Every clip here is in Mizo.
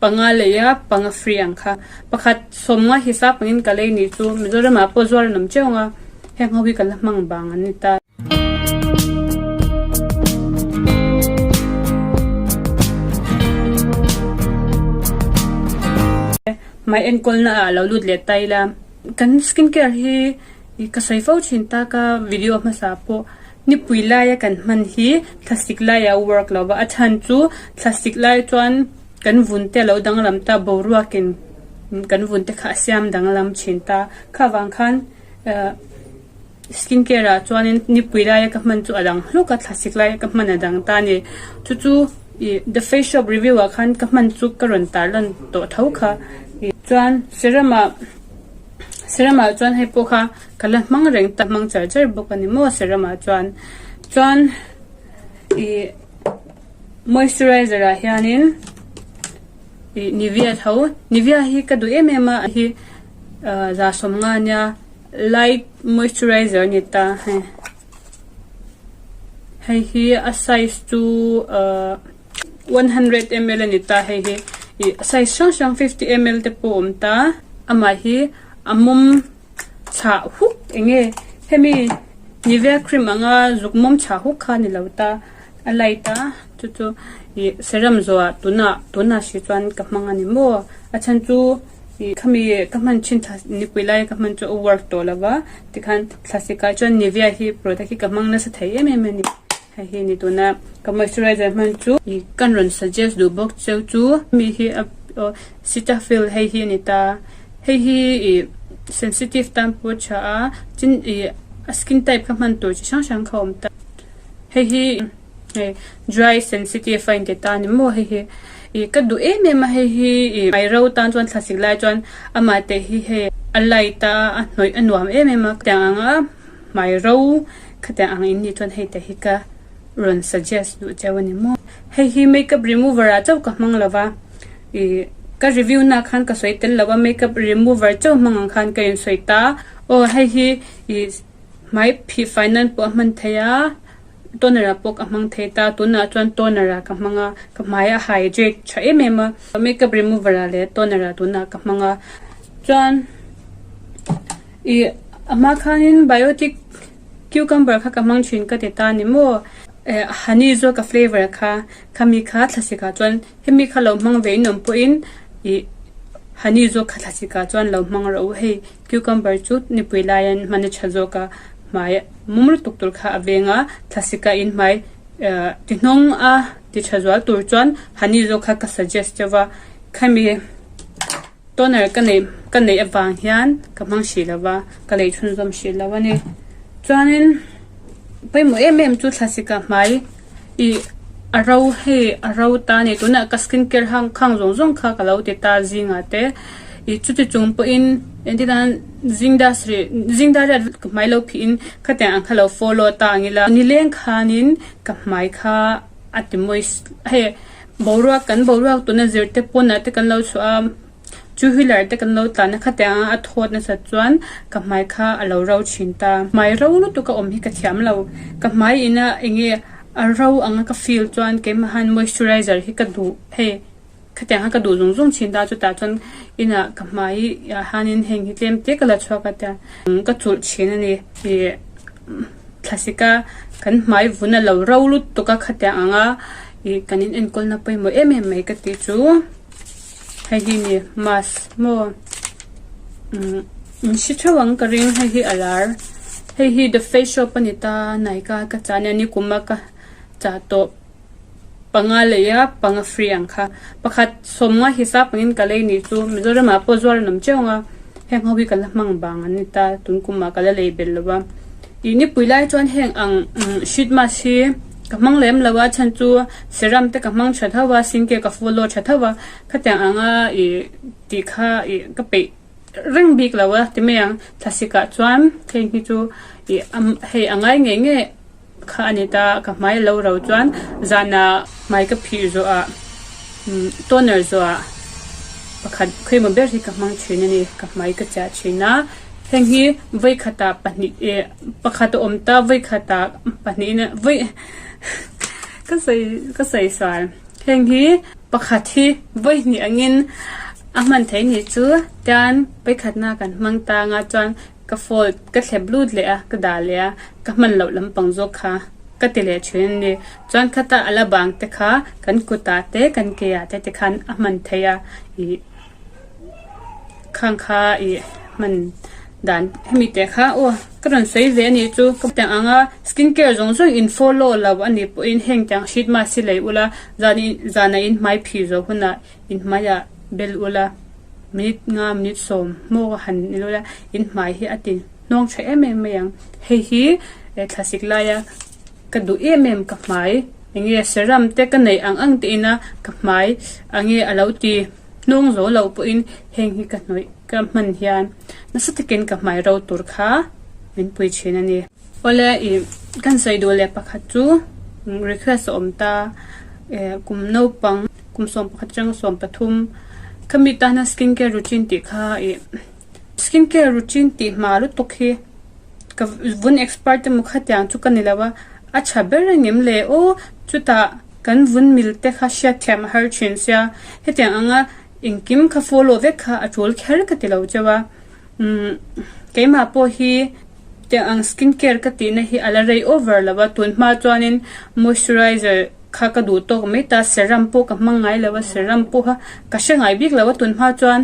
Panga lei a panga free ang kha. Pakhat sawmnga hisap angin ka lei nih chu Mizoram ah pawh zuar an awm teuh ang a, heng ho hi ka la hmang bang an ni ta. Hmai enkawlna ah lo lut leh ta ila. Kan skin care hi ka sawi fo thin ta ka video hmasa pawh nipui laia kan hman hi thlasik laiah work lo va, a chhan chu thlasik lai chuan kan vun te a lo danglam ta boruakin kan vun te kha a siam danglam thin ta. Kha vang khan eh skin care ah chuanin nipui laia ka hman chu a dang hluk a thlasik laia ka hman a dang ta a ni. Chu chu ih the face shop review ah khan ka hman chu ka rawn tarlan tawh tho kha ih chuan serum ah serum ah chuan hei pawh kha ka la hmang reng ta hmang char char bawk a ni maw serum ah chuan chuan ih moisturizer ah hianin ih nivea tho nivea hi ka duh em em a hi ah za sawmnga ania light moisturizer a ni ta hei hei hi a size chu ah 100 ml a ni ta hei hi ih size hrang hrang 50 ml te pawh a awm ta amah hi a mawm chhah huk eng nge hemi nivea cream anga zuk mawm chhah huk kha a ni lo ta a light a chu chu ih serum zawhah tunah tunah hrih chuan ka hmang a ni maw a chhan chu ih khami ka hman thin thla nipui laia ka hman chu a work tawh lo va tikhan thlasik ah chuan nivea hi product hi ka hmang nasa thei em em a ni hei hi ni tuna ka moisturizer hman chu ih kan rawn suggest duh bawk cheu chu mi hi a aw cetaphil hei hi a ni ta. Hei hi ih sensitive tan pawh a tha a tin ih a skin type kha hman tur chi hrang hrang kha a awm ta. Hei hi hei dry sensitive a inti ta a ni maw hei hi ih ka duh em em a hei hi ih hmai ro tan chuan thlasik lai chuan amah te hi hei a light a a hnawih a nuam em em a khatiang anga hmai ro khatiang ang in nih chuan hei te hi ka rawn suggest duh cheu a ni maw. Hei hi makeup remover ah chauh ka hmang lo va. Ih ka review na khan ka sawi tel lo a makeup remover chauh hmang ang khan ka insawi ta aw hei hi ih hmai phih fai nan pawh a hman thei a toner ah pawh ka hmang thei ta tunah chuan toner ah ka hmang a ka hmai a hydrate tha em em a makeup remover ah leh toner ah tunah ka hmang a chuan ih a hma khanin biotic cucumber kha ka hmang thin ka ti ta ni maw eh honey zawk a flavour kha khami kha thlasik ah chuan. Hemi kha lo hmang ve in awm pawhin ih honey zawk kha thlasik ah chuan lo hmang rawh u hei cucumber chu nipui laiin hman a tha zawk a hmai mum lutuk tur kha a veng a thlasik ah in hmai ah ti hnawng a ti tha zual tur chuan honey zawk kha ka suggest deuh a khami toner ka neih ka neih avang hian ka hmang hrih lo va ka lei chhunzawm hrih lo a ni chuanin pawimawh em em chu thlasik ah hmai ih a ro hei a ro ta a ni tunah ka skin care hang khang zawng zawng kha ka lo ti ta zingah te ih chuti chung pawhin engtin nan zing dar sarih zing dar riat ka hmai lo phih in khatiang ang kha lo follow ta ang ila nileng khanin ka hmai kha a ti moist hei boruak kan boruak tuna zir te pawnah te kan lo chhuah a two wheeler te kan lo tlan a khatiang a a thawt nasat chuan ka hmai kha a lo ro thin ta hmai ro lutuk a awm hi ka thiam lo ka hmai ina eng nge a ro anga ka feel chuan keimah han moisturizer hi ka duh hei khatiang kha ka duh zung zung thin ta chutah chuan inah ka hmai ah hianin heng hi tlem te ka la chhuak a tiang ka chulh thin a ni ih thlasik a kan hmai vun a lo ro lutuk a khatiang anga ih kan in enkawl na pawimawh em em mai ka tih chu hei hi ni mask maw umm in hre theuh ang ka ring hei hi a lar hei hi the face shop a ni ta Nykaa ka chah ania nikum a ka chah tawh panga lei a panga free ang kha pakhat sawmnga hisap angin ka lei nih chu Mizoram ah pawh zuar an awm teuh ang a heng ho hi ka la hmang vang an ni ta tun kum ah ka la lei belh lo a ih nipui lai chuan heng ang sheet mask hi ka hmang lem lo a chhan chu serum te ka hmang tha tho a skin care ka follow tha tho a khatiang anga ih tih kha ih ka peih reng bik lo a ti mai ang thlasik ah chuan heng hi chu ih hei a ngai ngei ngei. Kha a ni ta, ka hmai lo ro chuan zanah hmai ka phih zawhah toner zawhah pakhat khawimaw ber hi ka hmang thin a ni, ka hmai ka chiah thin a, heng hi vawikhatah pahnih eh pakhat a awm ta vawikhatah pahnih in vawi ka sawi ka sawi sual heng hi. Pakhat hi vawi hnih angin a hman theih nih chu tian vawikhatna kan hmang tang a chuan ka fold ka thlep lut leh a ka dah leh a ka hman loh lampang zawk kha ka ti leh thin a ni. Chuan khata a la bang te kha kan kutah te kan ke ah te tikhan a hman theih a ih khang kha ih hman dan hemi teh kha aw ka rawn sawi ve a nih chu ka tiang ang a skin care zawng zawng in follow lo a nih pawhin heng tiang sheet mask hi lei ula zan in zanah in hmai phih zawh hunah in hmaiah bel ula minute nga minute 10 maw han ni ula in hmai hi a ti hnawng tha em em mai ang hei hi thlasik laia ka duh em em ka hmai enge serum te ka neih ang ang te ina ka hmai enge a lo ti hnawng zo loh pawhin heng hi ka hnawih ka hman hian nasa takin ka hmai ro tur kha min pui thin a ni. Awle ih kan sawi duh leh pakhat chu request a awm ta eh kum naupang kum 11 atanga 13 khami tana skin care routine tih kha ih skin care routine tih hma lutuk hi ka vun expert emaw khatiang chu ka ni lo a, a tha ber angem le aw chutah kan vun mil te kha hriatthiam a har thin sia hetiang anga engkim kha follow vek kha a tul kher ka ti lo cheu a umm keimah pawh hi tiang ang skin care ka tihna hi a la rei over lo a tun hma chuanin moisturizer kha ka duh tawk mai ta serum pawh ka hmang ngai lo a serum pawh kha ka hre ngai bik lo a tun hma chuan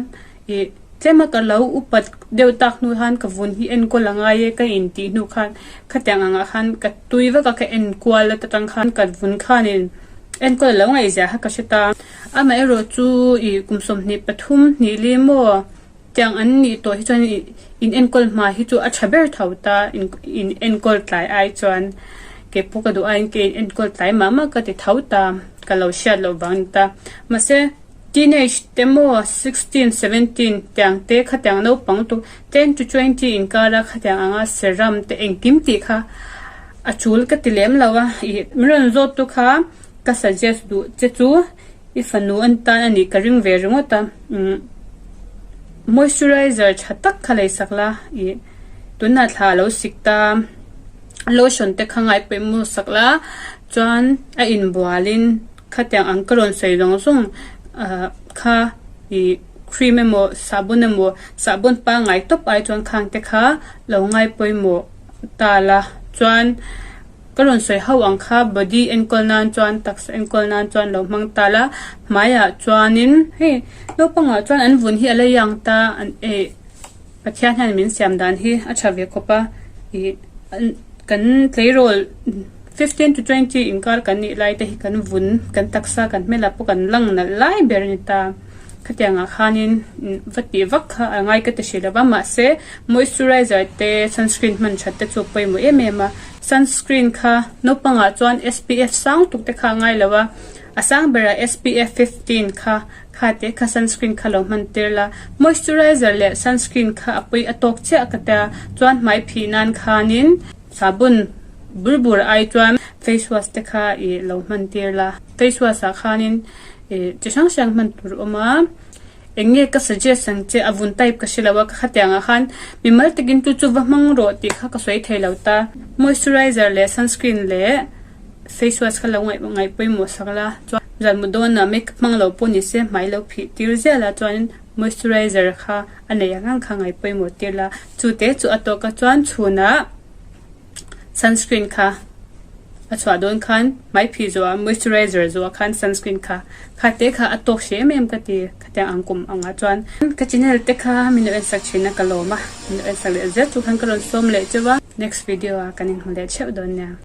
ih tlema ka lo upat deuh tak hnu khan ka vun hi enkawl a ngai e ka intih hnu khan khatiang angah khan ka tui vak a ka enkual a ta tang khan ka vun khanin enkawl a lo ngaihzia kha ka hre ta. Amaherawh chu ih kum 23 hnih li maw tiang an nih tawh hi chuan ih in enkawl hma hi chu a tha ber tho ta in enkawl tlai ai chuan kei pawh ka duh aiin ka in enkawl tlai mah mah ka ti tho ta ka lo hriat loh vang a ni ta mahse teenage te maw 16 17 tiang te khatiang naupang lutuk 10 to 20 inkara khatiang anga serum te engkim tih kha a tul ka ti lem lo a ih min rawn zawt tu kha ka suggest duh che chu i fanu an tan a nih ka ring ve ringawt a umm moisturizer tha tak kha lei sak la ih tunah thla a lo sik ta lotion te kha ngai pawimawh sak la chuan a inbualin khatiang ang ka rawn sawi zawng zawng ah kha ih cream emaw sahbawn emaw sahbawn pangngai tawp ai chuan khang te kha lo ngai pawimawh ta la chuan. Ka rawn sawi ho ang kha body enkawl nan chuan taksa enkawl nan chuan lo hmang ta la hmaiah chuanin hei naupangah chuan an vun hi a la young ta an eh Pathian hian min siam dan hi a tha ve khawp a ih kan tleirawl 15 to 20 inkar kan nih lai te hi kan vun kan taksa kan hmelah pawh kan lang nalh lai ber a ni ta khatiangah khanin va tih vak kha a ngai ka ti hrih lo va mahse moisturizer te sunscreen hman that te chu a pawimawh em em a. Sunscreen kha naupangah chuan SPF sang tuk te kha a ngai lo a, a sang berah SPF 15 kha kha teh kha sunscreen kha lo hman tir la. Moisturizer leh sunscreen kha a pawi a tawk chiah ka tia, chuan hmai phih nan khanin sabun bur bur ai chuan face wash te kha ih lo hman tir la. Face wash ah khanin ih chi hrang hrang hman tur a awm a. Eng nge ka suggest ang che a vun type ka hre lo a ka khatiang ah khan mimal takin chu chu va hmang rawh tih kha ka sawi thei lo ta. Moisturizer leh sunscreen leh face wash kha lo ngaih ngaih pawimawh sak la chuan zan mu dawnah makeup hmang lo pawh ni se hmai lo phih tir ziah la chuanin moisturizer kha a nei ang ang kha ngaih pawimawh tir la chu te chu a tawk a chuan chhunah sunscreen kha a chhuah dawn khan hmai phih zawhah moisturizer zawhah khan sunscreen kha kha te kha a tawk hreh em em ka ti khatiang ang kum angah chuan ka channel te kha min lo ensak thin a ka lawm a min lo ensak leh zel tur khan ka rawn sawm leh cheu a next video ah kan inhmu leh theuh dawn nia.